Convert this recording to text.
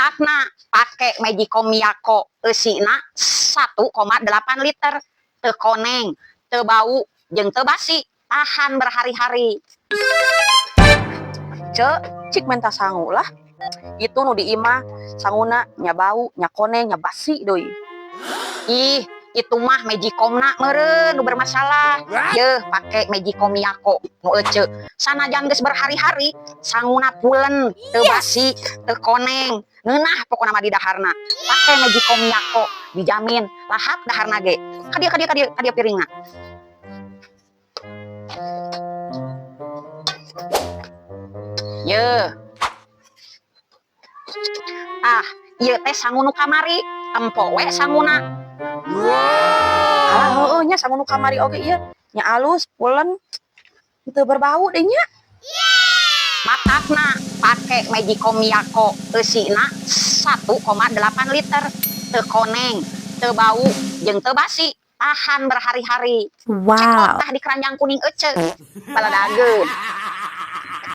Matakna pake Magicom Miyako, eusina 1,8 liter, teu koneng, teu bau, jeung teu basi, tahan berhari-hari. Cek, cik menta sangu lah. Itu nu di imah sanguna nya bau, nya koneng, nya basi deui. Ih, itu mah Magicomna meureun nu bermasalah. Yeuh, pake Magicom Miyako nu ece. Sanajan geus berhari-hari, sanguna pulen, teu basi, teu koneng. Ngeunah pokona mah di daharna. Pake Magicom Miyako, dijamin lahap daharna ge. Kadieu, kadieu, kadieu, kadieu piringna. Yeuh. Ah, ieu teh sangu nu kamari, tempo we sanguna. Alah, heueuh nya, sangu nu kamari oge ieu nya alus, pulen, teu berbau deui nya. Matakna pake Magicom Miyako, eusina 1,8 liter, teu koneng, teu bau, jeung teu basi, tahan berhari-hari. Wow. Cekot tah di keranjang kuning ece. Baladageun.